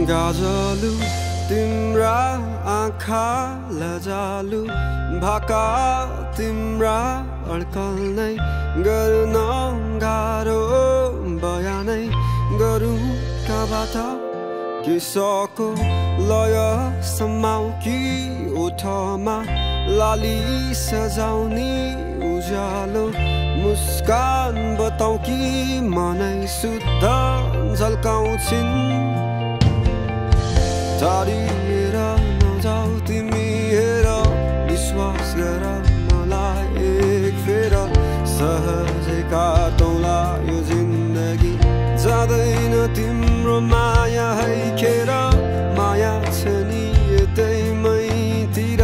गाजलु तिम्रा आँखा लजालु भाका तिम्रा अड्कल नै गर्न गाह्रो बयानै गरौँ कहाँबाट किसको लय समाउ कि ओठमा लाली सजाउने उज्यालो मुस्कान बताउ कि मनै शुद्ध झल्काउँछिन् टाढिएर नजाऊ तिमी हेर विश्वास गर मलाई एक फेर सहजै काटौँला यो जिन्दगी जाँदैन तिम्रो माया है खेर माया छ नि यतै मैतिर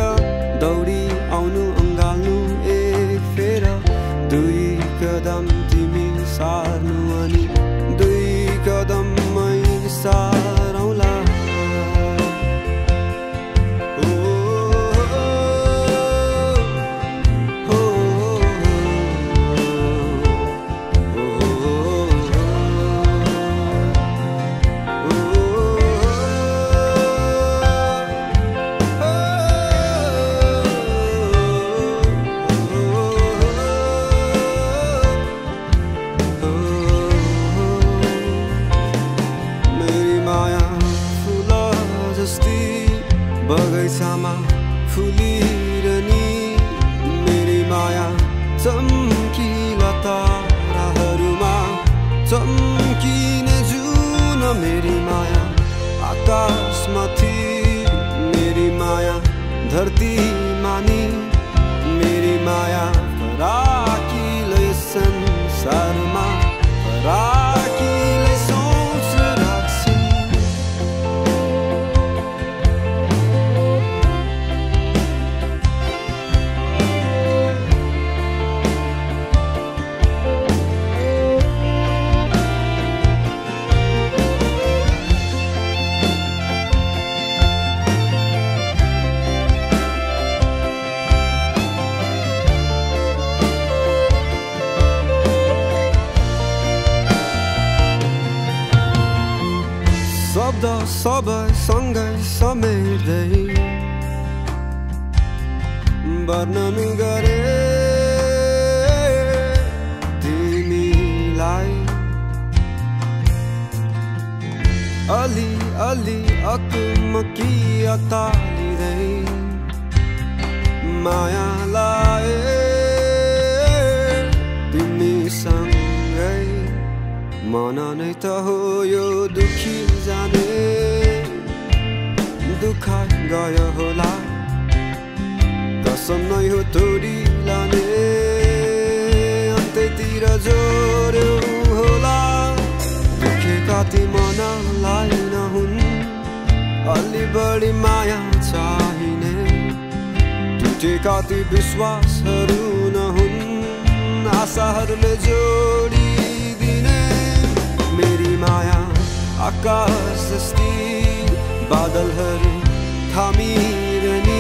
दौडी आउनु अँगाल्नु एक फेर दुई कदम तिमी सार्नु अनि दुई कदम मै सारौँला बगैँचामा फुलिरहने मेरी माया चम्किला ताराहरूमा चम्किने जुन मेरी माया आकाशमाथि मेरी माया धरतीमा नि मेरी माया फराकिलै संसारमा फराकिलै सोच राख्छिन् शब्द सबै सँगै समेट्दै वर्णन गरे तिमीलाई अलि अलि अकमकी अतालिँदै माया लाए तिमीसँगै मन नै त हो यो दुखी जाने दुःख गयो होला कसम नै हो तोडी लाने अन्त्यतिर जोड्यो होला दुखेका ती मनलाई नहुन् अलि बढी माया चाहिने टुटेका ती विश्वासहरू नहुन् आशाहरूले जोडी मेरी माया आकाश जस्ती बादलहरू थामिरहने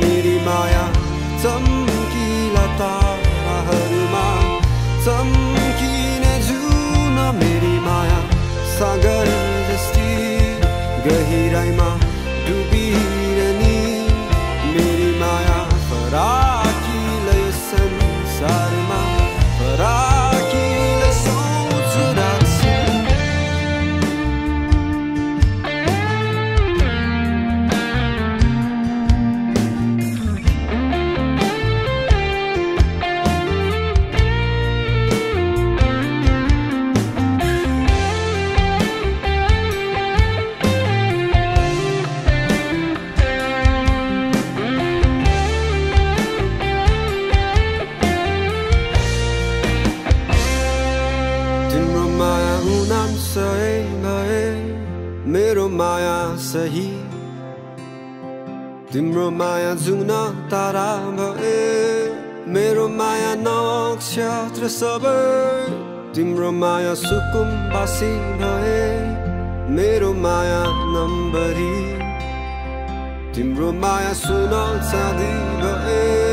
मेरी माया चम्किला ताराहरूमा चम्किने जुन मेरी माया सागर जस्ती गहिराइमा डुबिरहने मेरी माया फराकिलै संसारमा फराकिलै सोच राख्छिन् मेरो माया सही तिम्रो माया जुग्न तारा भए मेरो माया नक्षत्र सबै तिम्रो माया सुकुम्बासी भए मेरो माया नम्बरी तिम्रो माया सुन चाँदी भए